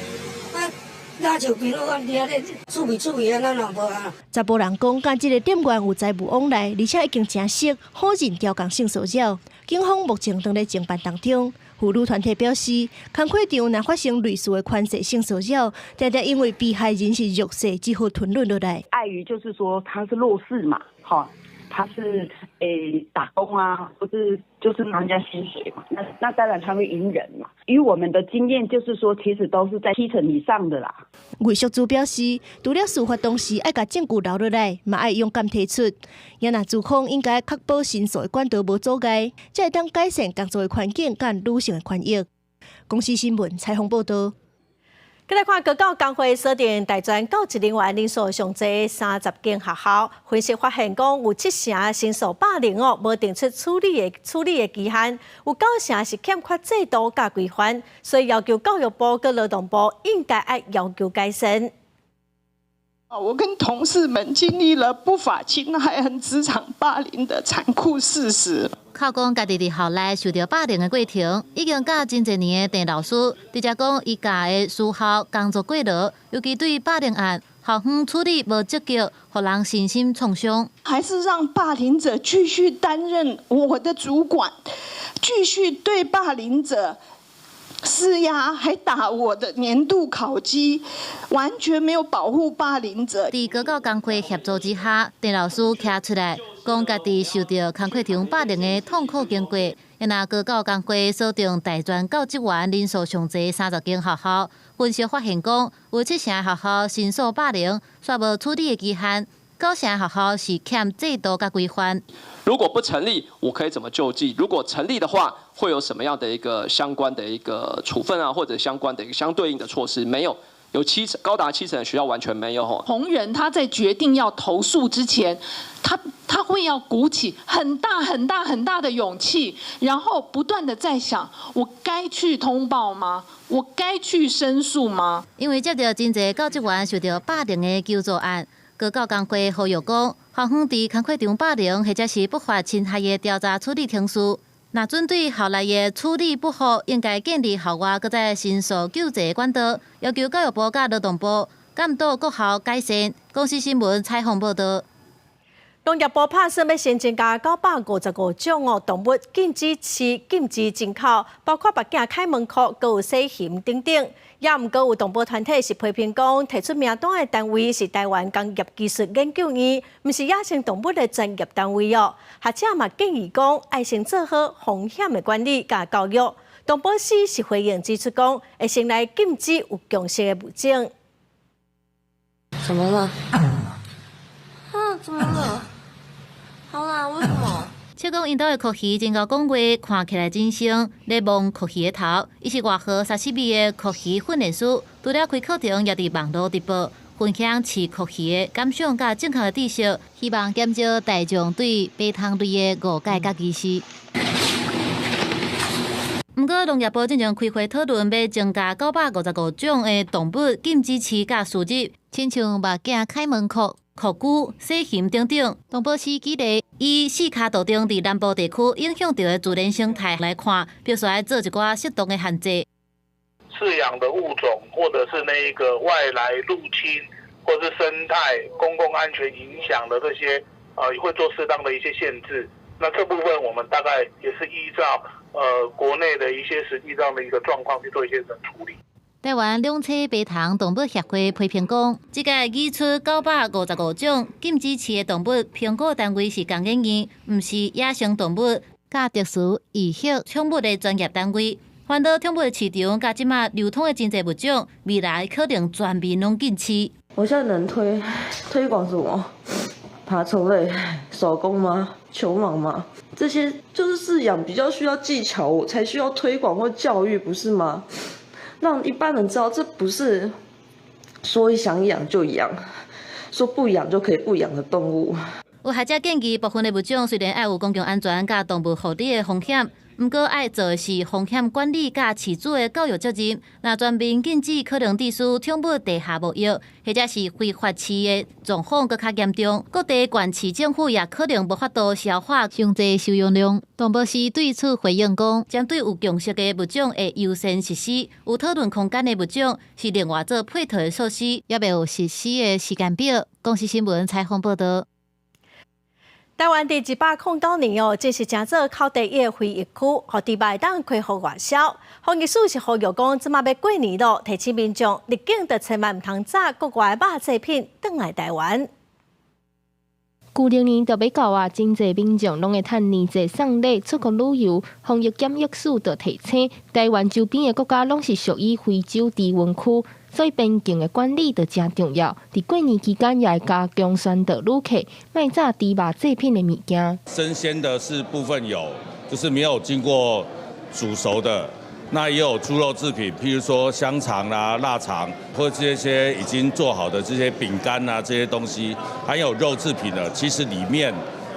Speaker 14: 那就朋友講佇遐咧趣味趣味啊，咱人無啊。
Speaker 11: 查埔人講，佮這个店員有財務往來，而且已經誠熟，否認調工性騷擾。警方目前正咧偵辦當中。婦女團體表示，工課場若發生類似的權勢性騷擾，定定因為被害人是弱勢，只好吞忍落來。
Speaker 29: 礙於就是說他是弱勢嘛，哈，他是打工啊，或是就是拿人家薪水嘛，那當然他會隱忍嘛。以我們的經驗，就是說其實都是在七成以上的啦。
Speaker 11: 魏淑珠表示，除了事發當時愛共證據留落來，嘛愛勇敢提出。也若資方應該確保申訴的管道無阻礙，才會當改善工作的環境佮女性的權益。公視新聞採訪報道。
Speaker 1: 閣來看高教工會鎖定大專教職人員人數上濟30間學校，分析發現講有七成申訴霸凌哦，無定出處理的期限，有九成是欠缺制度佮規範，所以要求教育部佮勞動部應該愛要求改善。
Speaker 2: 我跟同事們經歷了不法侵害和職場霸凌的殘酷事實。
Speaker 6: 哭講家己佇校內受著霸凌的過程，已經教真濟年的鄭老師，直接講伊教的私校工作過勞，尤其對霸凌案，校方處理無積極，予人身心創傷。
Speaker 2: 還是讓霸凌者繼續擔任我的主管，繼續對霸凌者施壓，還打我的年度考績，完全沒有保護霸凌者。
Speaker 6: 佇高教工會協助之下，鄭老師徛出來講家己受著工課場霸凌的痛苦經過。若高教工會鎖定大專教職員人數上濟30間學校，分析發現講有7成學校申訴霸凌，煞無處理的期限，9成學校是欠制度佮規範。
Speaker 15: 如果不成立，我可以怎麼救濟？如果成立的話，會有什麼樣的一個相關的一個處分啊，或者相關的一個相對應的措施？沒有，有七成高達7成的學校完全沒有。
Speaker 16: 同仁他在決定要投訴之前，他會要鼓起很大很大很大的勇氣，然後不斷的在想：我該去通報嗎？我該去申訴嗎？
Speaker 6: 因為接著真濟教職員受著霸凌的求助案，高教工會呼籲講，校方佇工課場霸凌或者是不法侵害的調查處理程序，若準對校內的處理不好，應該建立校外閣再申訴救濟管道，要求教育部佮勞動部監督各校改善。公視新聞採訪報導。
Speaker 1: 農業部拍算欲先增加955種哦動物禁止飼、禁止進口，包括目鏡凱門貉、閣有洗鱘等等。也毋過有動保團體是批評講，提出名單的單位是臺灣工業技術研究院，毋是野生動物的專業單位哦。學者嘛建議講，愛先做好風險的管理佮教育。動保司是回應指出講，會先來禁止有共識的物種。
Speaker 17: 怎麼了？啊，怎麼了？好啦，為什麼？
Speaker 6: 笑講𪜶兜的貉魚真𠢕講話，看起來真生，咧摸貉魚的頭。伊是外號沙西米的貉魚訓練師，除了開課程，也佇網路直播，分享飼貉魚的感想佮正確的知識，希望減少大眾對爬蟲類的誤解佮歧視。毋過農業部進前開會討論，欲增加955種的動物禁止飼佮輸入，親像目鏡凱門貉、貉龜、洗鱘等等。動保司舉例，以四跤道中佇南部地區影響著的自然生態來看，必須愛做一寡適當的限制。
Speaker 18: 飼養的物種，或者是那一個外來入侵，或是生態、公共安全影響的這些，會做適當的一些限制。那這部分我們大概也是依照國內的一些實際上的一個狀況去做一些的處理。
Speaker 6: 臺灣兩棲爬蟲動物協會批評講，這屆擬出955種禁止飼的動物，評估單位是工研院，毋是野生動物佮特殊醫學寵物的專業單位。反倒寵物的市場佮這馬流通的真濟物種，未來可能全面攏禁飼。
Speaker 17: 我現在能推廣什麼？爬蟲類、手工嗎？球蟒嗎？這些就是飼養比較需要技巧，我才需要推廣或教育，不是嗎？讓一般人知道，這不是說想養就養，說不養就可以不養的動物。
Speaker 6: 有學者建議，部分的物種雖然愛有公共安全佮動物福利的風險，毋過愛做的是風險管理佮飼主的教育責任。若全面禁止，可能致使寵物地下無藥，或者是非法飼的狀況閣較嚴重。各地縣市政府也可能無法度消化傷濟收容量。動保司對此回應講，針對有共識的物種會優先實施，有討論空間的物種是另外做配套的措施，猶未有實施的時間表。公視新聞採訪報導。
Speaker 1: 臺灣佇109年哦，正式成做口蹄疫的非疫區，予豬肉會當恢復外銷。防疫署是呼籲講，這馬欲過年囉，提醒民眾入境就千萬毋通炸國外肉製品轉來臺灣。
Speaker 19: 舊曆年就欲到啊，真濟民眾攏會趁年節送禮出國旅遊。防疫檢疫署就提醒，臺灣周邊的國家攏是屬於非洲豬瘟區，所以邊境的管理就誠重要。佇過年期間也會加強宣導旅客，莫炸豬肉製品的物件。
Speaker 20: 生鮮的是部分有，就是沒有經過煮熟的。那也有豬肉製品，譬如說香腸啦、臘腸，或者這些已經做好的這些餅乾啊這些東西，還有肉製品的，其實裡面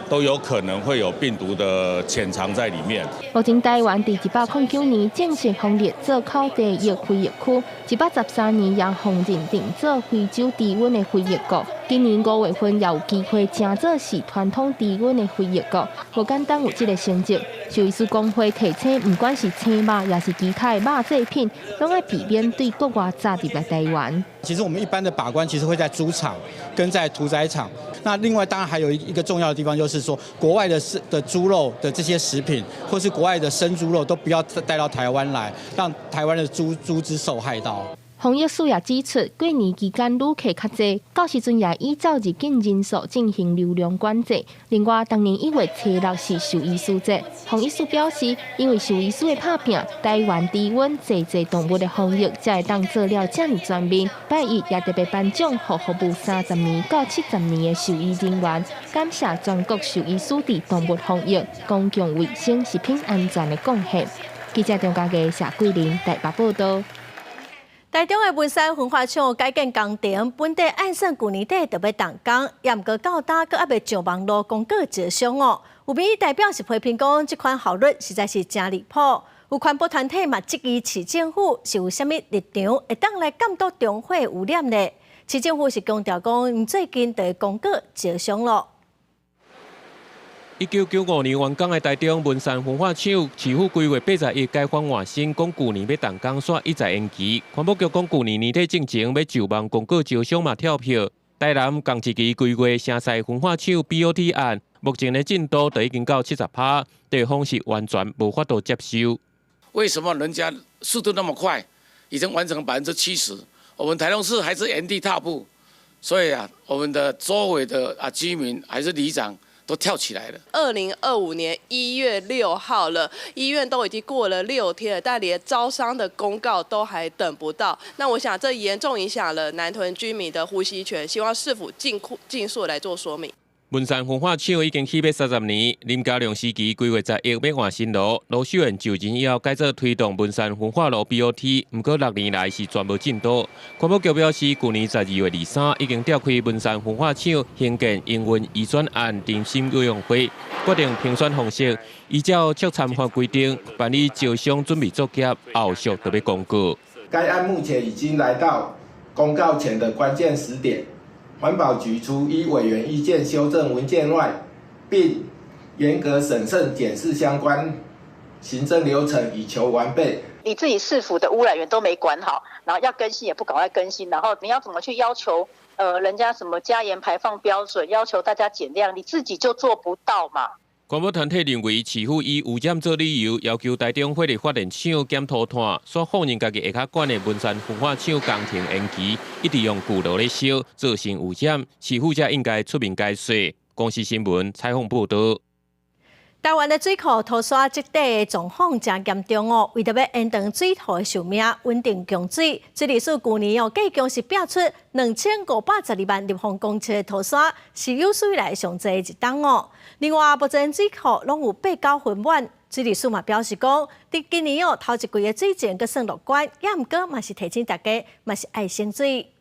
Speaker 20: 都有可能會有病毒的潛藏在裡面。
Speaker 19: 目前台灣佇109年正式予列做口蹄疫非疫區，113年也予認定做非洲豬瘟的非疫國。今年5月份也有機會成做是傳統豬瘟的非疫國，無簡單有這个成績。獸醫師公會提醒，毋管是生肉，抑是其他的肉製品，攏愛避免對國外載入來台灣。
Speaker 7: 其實我們一般的把關，其實會在豬場跟在屠宰場。那另外當然還有一個重要的地方，就是說國外的豬肉的這些食品，或是國外的生豬肉，都不要帶到台灣來，讓台灣的豬隻受害到。
Speaker 19: 防疫署也指出，過年期間旅客較濟，到時陣也依照入境人數進行流量管制。另外，當年1月初6是獸醫師節，防疫署表示，因為獸醫師的拍拚，台灣豬瘟濟濟動物的防疫才會當做了遮爾全面。拜一也特別頒獎予服務30年到70年的獸醫人員，感謝全國獸醫師佇動物防疫、公共衛生、食品安全的貢獻。記者張家傑、謝桂林台北報道。
Speaker 1: 台中的文山焚化廠改建工程，本底按算舊年底就欲動工，也毋過到今閣猶未上網路公告招商哦。有民意代表是批評講，這款效率實在是真離譜。有環保團體嘛質疑市政府是有啥物立場，會當來監督中火污染呢？市政府是強調講，最近就會公告招商咯。
Speaker 3: 1995年完工的台中文山焚化廠，市府規劃81改翻換新，講舊年欲動工，煞一再延期。環保局講舊年年底進前欲上網公告招商嘛跳票。台南仝一期規劃城西焚化廠 BOT 案，目前的進度就已經到70%，對方是完全無法度接受。
Speaker 4: 為什麼人家速度那麼快，已經完成70%，我們台中市還是原地踏步？所以啊，我們的周圍的啊居民還是里長都跳起來了。
Speaker 17: 2025年1月6號了，醫院都已經過了6天了，但連招商的公告都還等不到。那我想這嚴重影響了南屯居民的呼吸權，希望市府盡盡速來做說明。
Speaker 3: 文山焚化廠已經起欲30年，林佳龍時期規劃10億欲換新爐，盧秀燕就任以後改做推動文山焚化爐 BOT，毋過6年來是全無進度。環保局表示，舊年12月23已經召開文山焚化廠興建營運移轉案評審委員會，決定評選方式，依照促參法規定辦理招商準備作業，後續就欲公告。
Speaker 8: 該案目前已經來到公告前的關鍵時點。環保局除依委員意見修正文件外，並嚴格審慎檢視相關行政流程，以求完備。
Speaker 21: 你自己市府的污染源都沒管好，然後要更新也不趕快更新，然後你要怎麼去要求？人家什麼加嚴排放標準，要求大家減量，你自己就做不到嘛？
Speaker 3: 環保團體認為，市府以污染做理由，要求台中火力發電廠減塗炭，煞放任家己下跤管的文山焚化廠工程延期，一直用舊爐咧燒，造成污染，市府才應該出面解說。公視新聞採訪報導。
Speaker 1: 台灣的水庫塗沙積底的狀況誠嚴重哦，為著欲延長水庫的壽命，穩定供水，水利署舊年哦，計共是摒出2512萬立方公尺的塗沙，是有史以來上濟的一冬哦。另外，目前水庫攏有八九分滿，水利署嘛表示講，佇今年哦頭一季的水情閣算樂觀，也毋過嘛是提醒大家，嘛是愛省水。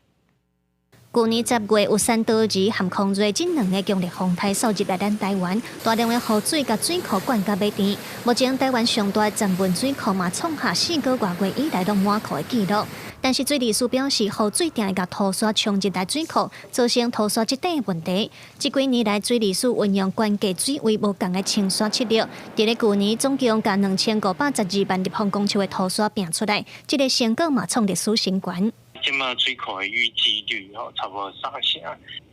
Speaker 23: 舊年10月有山多兒和空瑞這兩个強烈風颱掃入來咱台灣，大量的雨水共水庫灌甲欲甜。目前台灣上大曾文水庫嘛創下4個外月以來攏滿庫的紀錄。但是水利署表示，雨水定會共塗沙沖入來水庫，造成塗沙積底的問題。這幾年來，水利署運用懸架水位無仝的清沙策略，佇咧舊年總共共2512萬立方公尺的塗沙摒出來，這个成果嘛創歷史新高。
Speaker 24: 這馬水庫的淤積率吼，差不多三成。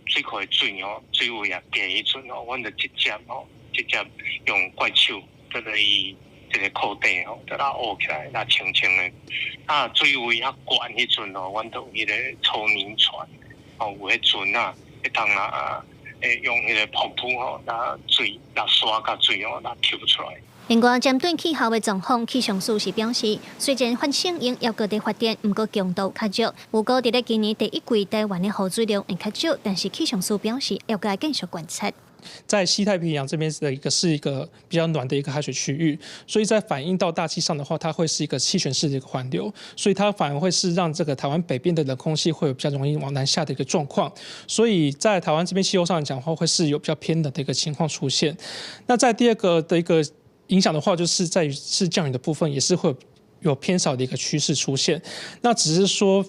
Speaker 24: 水庫的水吼，水位也低彼陣吼，阮就直接用怪手，佇咧伊這个庫底吼，就來挖起來，來清清的。啊，水位較懸彼陣吼，阮就有彼个抽泥船，吼，有彼船仔，會當啊，會用彼个瀑布吼，來水來沙佮水吼，來抽出來。
Speaker 23: 另外，針對氣候的狀況，氣象署是表示，雖然反聖嬰猶閣佇發展，毋過強度較弱。預估佇咧今年第一季台灣的雨水量會較少，但是氣象署表示，猶閣愛繼續觀察。
Speaker 5: 在西太平洋這邊的一個是一個比較暖的一個海水區域，所以在反映到大氣上的話，它會是一個氣旋式的一個環流，所以它反而會是讓這個台灣北邊的冷空氣會有比較容易往南下的一個狀況，所以在台灣這邊氣候上來講的話，會是有比較偏冷的一個情況出現。那在第二個的一個影響的話，就是在於是降雨的部分，也是會有偏少的一個趨勢出現。那只是說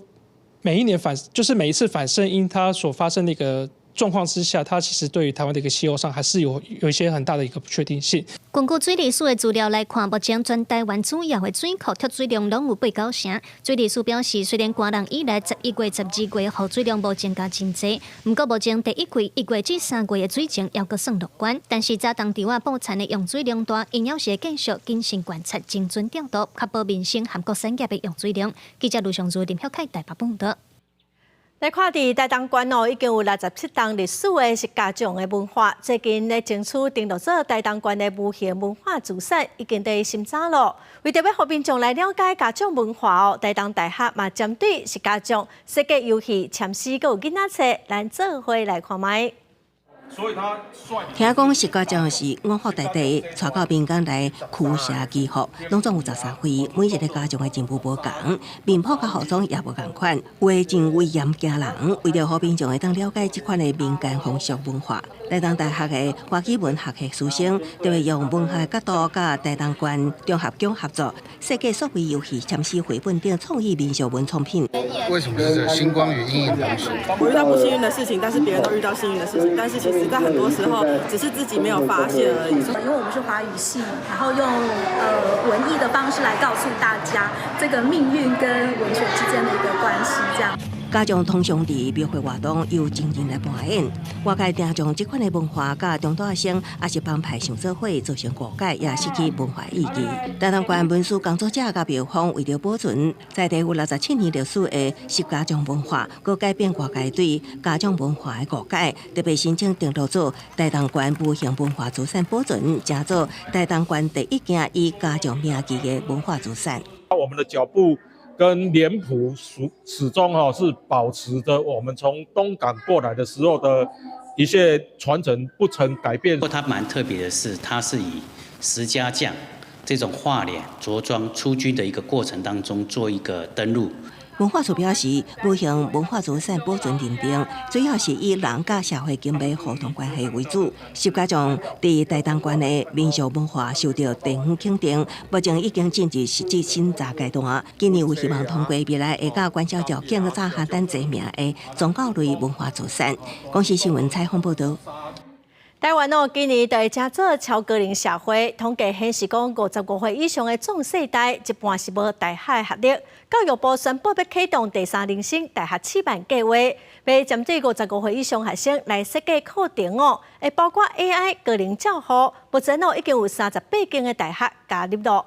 Speaker 5: 每一年反，就是每一次反聖嬰它所發生的一個狀況之下，它其實對於台灣的一個氣候上，還是有一些很大的一個不確定性。
Speaker 23: 根據水利署的資料來看，目前全台灣主要的水庫蓄水量攏有八九成。水利署表示，雖然乾冷以來11月、12月雨水量無增加真濟，毋過目前第一季1月至3月的水情猶閣算樂觀。但是早冬稻仔埔田的用水量大，𪜶猶是會繼續謹慎觀察、精準調度，確保民生和各產業的用水量。記者盧尚如、林曉凱台北報導。
Speaker 1: 來看佇台東縣哦，已經有67冬歷史的客家將的文化，最近咧爭取登錄做台東縣的無形文化資產，已經佇審查咯。為著欲予民眾來了解家長文化哦，台東大學嘛針對客家將設計遊戲、簽詩，閣有囡仔冊，咱做伙來看覓。
Speaker 9: 聽講客家將是五福大帝帶到民間來驅邪祈福，攏總有13位，每一个家將的任務無仝，面譜佮服裝也無仝款，有的真威嚴驚人。為著予民眾會當了解這款的民間風俗文化，台東大學的華語文學系師生特別用文學角度，佮台東縣中學局合作，設計數位遊戲、簽詩繪本等創意民俗文創品。
Speaker 10: 為什麼是星光與陰影同時？
Speaker 12: 我遇到不幸運的事情，但是別人都遇到幸運的事情，但是其實在很多時候，只是自己沒有發現而已。
Speaker 22: 因為我們是華語系，然後用文藝的方式來告訴大家這個命運跟文學之間的一個關係，這樣。
Speaker 9: 家將通常佇廟會活動由真人來扮演，外界定將這款的文化佮中大學生抑是幫派想做伙造成誤解，也失去文化意義。台東縣文史工作者佮廟方為著保存在地有67年歷史的客家將文化，閣改變外界對家將文化的誤解，特別申請登錄做台東縣無形文化資產保存，成做台東縣第一件以家將名義的文化資產。
Speaker 25: 我們的腳步跟臉譜始終哈是保持着我們從東港過來的時候的一些傳承不曾改變。
Speaker 26: 不過它蠻特別的是，它是以十家將這種畫臉着裝出軍的一個過程當中做一個登錄。
Speaker 9: 文化署表示，無形文化資產保存認定，主要是以人佮社會經濟互動關係為主。客家將佇台東縣的民俗文化受到地方肯定，目前已經進入實質審查階段。今年有希望通過未來會佮關照條件早下等齊名的宗教類文化資產。公視新聞採訪報導。
Speaker 1: 台灣哦，今年就會成做超高齡社會，統計顯示講，55歲以上的壯世代一半是無大學學歷。教育部宣布欲啟動第三人生大學試辦計劃，欲針對55歲以上學生來設計課程哦，會包括 AI 高齡照護。目前哦，已經有38間的大學加入咯。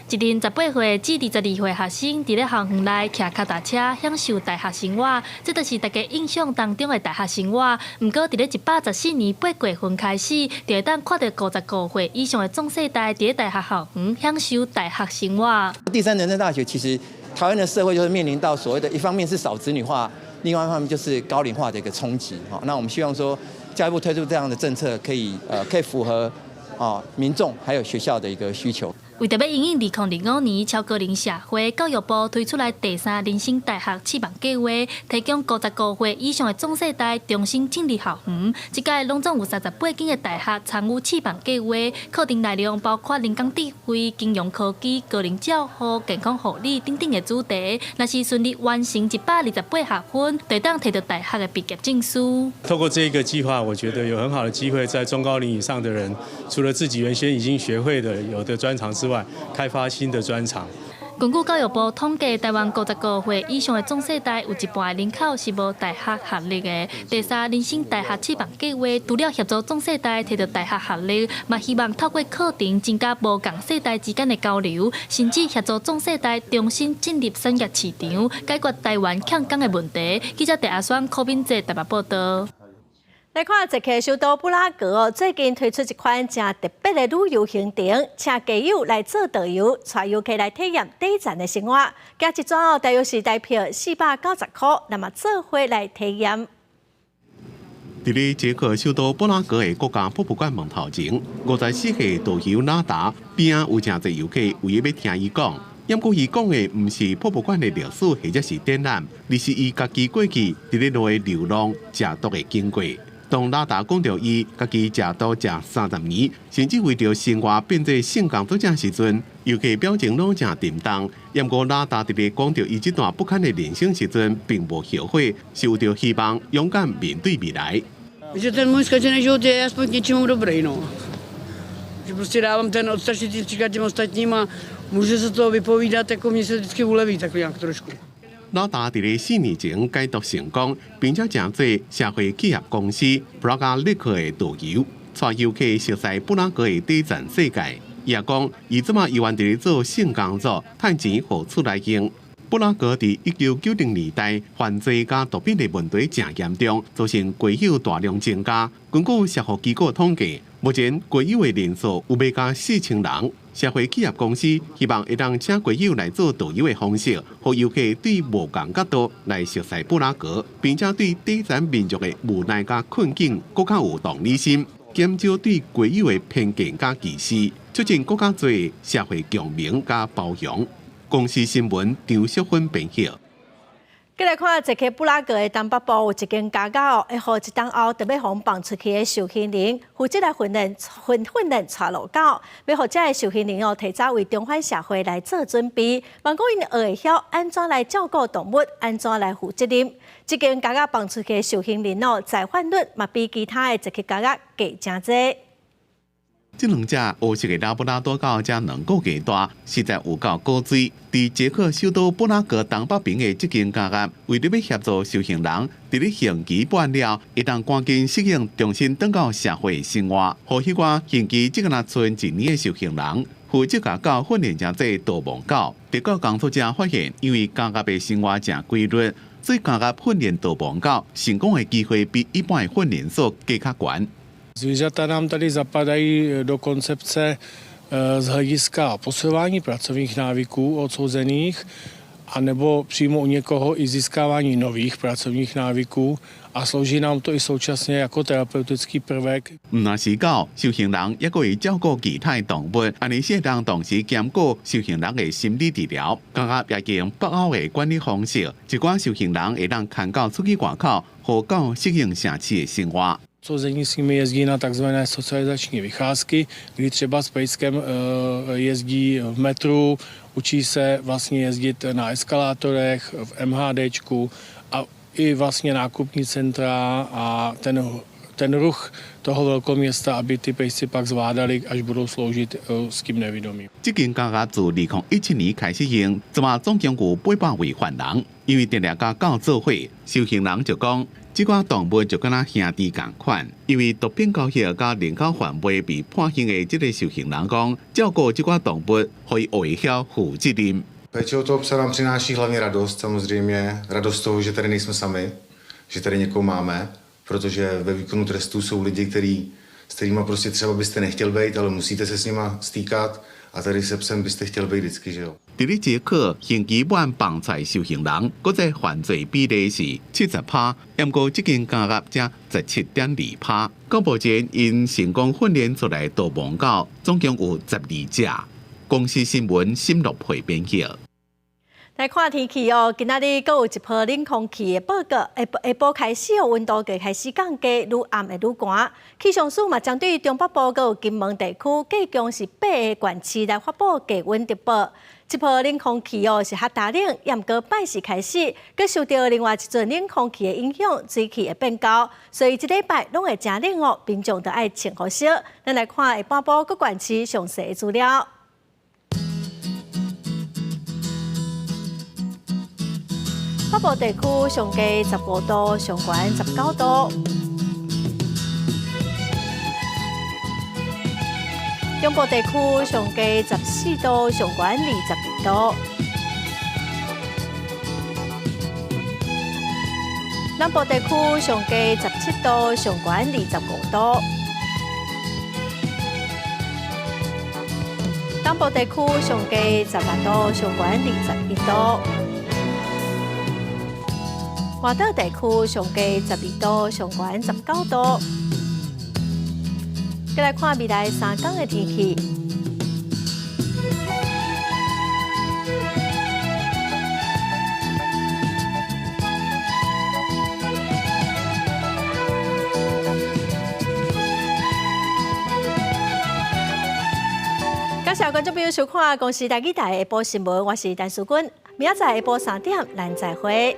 Speaker 27: 一陣18歲至22歲學生佇咧校園內騎跤踏車，享受大學生活，這就是大家印象當中的大學生活。毋過，佇咧114年8月份開始，就會當看著55歲以上的壯世代佇咧大學校園享受大學生活。
Speaker 28: 第三人生大學其實台灣的社會就是面臨到所謂的一方面是少子女化，另外一方面就是高齡化的一個衝擊。那我們希望說，教育部推出這樣的政策，可以符合民眾還有學校的一個需求。
Speaker 27: 為著欲因應2025年超高齡社會，教育部推出來第三人生大學試辦計劃，提供55歲以上的壯世代重新進入校園。這屆攏總有38間的大學參與試辦計劃，課程內容包括人工智慧、金融科技、高齡照護、健康護理等等的主題。若是順利完成128學分，就會當提著大學的畢業證書。
Speaker 30: 透過這個計劃，我覺得有很好的機會，在中高齡以上的人，除了自己原先已經學會的有的專長之外，開發新的專長。
Speaker 27: 根據教育部統計，台灣55歲以上的壯世代有一半的人口是無大學學歷的。第三人生大學試辦計劃，除了協助壯世代提著大學學歷，嘛希望透過課程增加無仝世代之間的交流，甚至協助壯世代重新進入產業市場，解決台灣欠工的問題。記者鄭阿雙、柯敏哲台北報導。
Speaker 1: 來看捷克首都布拉格最近推出一款誠特別的旅遊行程，請街友來做導遊，帶遊客來體驗短暫的生活。行一轉哦，大約是台票490箍，那麼做伙來體驗。
Speaker 2: 佇咧捷克首都布拉格的國家博物館門頭前，54歲導遊拉達邊仔有誠濟遊客為了欲聽伊講。毋過伊講的毋是博物館的歷史或者是展覽，而是伊家己過去佇咧路的流浪食毒的經過。當拉達講著伊家己食毒食30年，甚至為著生活變做性工作者時陣，遊客表情攏誠沉重。毋過拉達佇咧講著伊這段不堪的人生時陣，並無後悔，是有著希望，勇敢面對未來。
Speaker 6: Že ten můj zkažený život je aspoň k něčemu dobrý, no. Že prostě dávám ten odstrašující příklad těm ostatním a můžu se to vypovídat, jako mně se vždycky uleví tak nějak trošku.
Speaker 2: 老大佇咧4年前戒毒成功，並且成做社會企業公司布拉格立克的導遊，帶遊客熟悉布拉格的底層世界。伊也講，伊這馬猶原佇咧做性工作，趁錢予厝內用。布拉格佇1990年代犯罪佮毒品的問題誠嚴重，造成街友大量增加。根據社福機構統計，目前街友的人數有欲到4000人。社會企業公司希望會當請街友來做導遊的方式，予遊客對無仝角度來熟悉布拉格，並且對底層民眾的無奈佮困境閣較有同理心，減少對街友的偏見佮歧視，促進閣較濟社會共鳴佮包容。公視新聞張淑芬編輯。
Speaker 1: 繼來看捷克布拉格的東北部有一間監獄哦，會予一冬後著欲予放出去的受刑人負責來訓練訓訓練帶路狗，欲予這个受刑人哦提早為重返社會來做準備。嘛講𪜶學會曉按怎來照顧動物，按怎來負責任。這間監獄放出去的受刑人哦，再犯率嘛比其他的捷克監獄低誠濟。
Speaker 2: 這兩隻黑色的拉布拉多狗才2個月大，實在有夠古錐。佇捷克首都布拉格東北邊的這間監獄，為著欲協助受刑人，佇咧刑期滿了，會當趕緊適應重新轉到社會生活。予彼寡刑期只敢若賰一年的受刑人，負責共狗訓練成做導盲狗。特教工作者發現，因為監獄的生活誠規律，所以監獄訓練導盲狗成功的機會比一般的訓練所閣較懸。
Speaker 11: Zvířata nám tady zapadají do koncepce z hlediska posilování pracovních návyků odsouzených, anebo přímo u někoho i získávání nových pracovních návyků a slouží nám to i současně jako terapeutický prvek.
Speaker 2: 毋但是狗，受刑人猶閣會照顧其他的動物，按呢會當同時兼顧受刑人的心理治療。監獄也用北歐的管理方式，一寡受刑人會當牽狗出去外口，予狗適應城市的生活。
Speaker 11: Odsouzení s nimi jezdí na takzvané socializační vycházky, kdy třeba s pejskem jezdí v metru, učí se vlastně jezdit na eskalátorech, v MHDčku a i vlastně nákupní centra a ten ruch toho velkoměsta, aby ty pejsci pak zvládali, až budou sloužit s tím nevidomým.
Speaker 2: 這間監獄自2017年開始用，這馬總共有800位犯人，因為定定佮狗做伙，受刑人就講，這寡動物就敢若兄弟仝款。因為毒品交易佮人口販賣被判刑的這个受刑人講，照顧這寡動物，予伊學會曉負責任。
Speaker 10: Péče o toho psa nám přináší hlavně radost, samozřejmě, radost z toho, že tady nejsme sami, že tady někoho máme, protože ve výkonu trestu jsou lidi, s kterými prostě třeba byste nechtěl být, ale musíte se s nima stýkat a tady se psem byste chtěl být vždycky, že jo.
Speaker 2: 佇咧捷克刑期滿放出來受刑人，國際犯罪比例是70趴，毋過這間監獄才17.2趴。到目前，𪜶成功訓練出來導盲狗，總共有12隻。公視新聞沈樂培編輯。
Speaker 1: 來看天氣哦，今仔日閣有一波冷空氣的報告，下下晡開始哦，溫度就開始降低，愈暗會愈寒。氣象署嘛，針對中北部閣有金門地區，計共是八个縣市來發布低溫特報。這波冷空氣哦是較焦冷，也毋過拜四開始，閣受著另外一陣冷空氣的影響，水氣會變厚，所以這禮拜攏會誠冷哦，民眾著愛穿予惜。咱來看下半晡各縣市詳細的資料。北部地區上低15度，上懸19度。中部地區上低14度，上懸22度。南部地區上低17度，上懸25度。東部地區上低18度，上懸21度。外島地區上低12度，上懸19度。再來看未來3天的天氣。感謝觀眾朋友收看《公視台語台》下晡新聞，我是陳淑君，明仔載下晡3點，咱再會。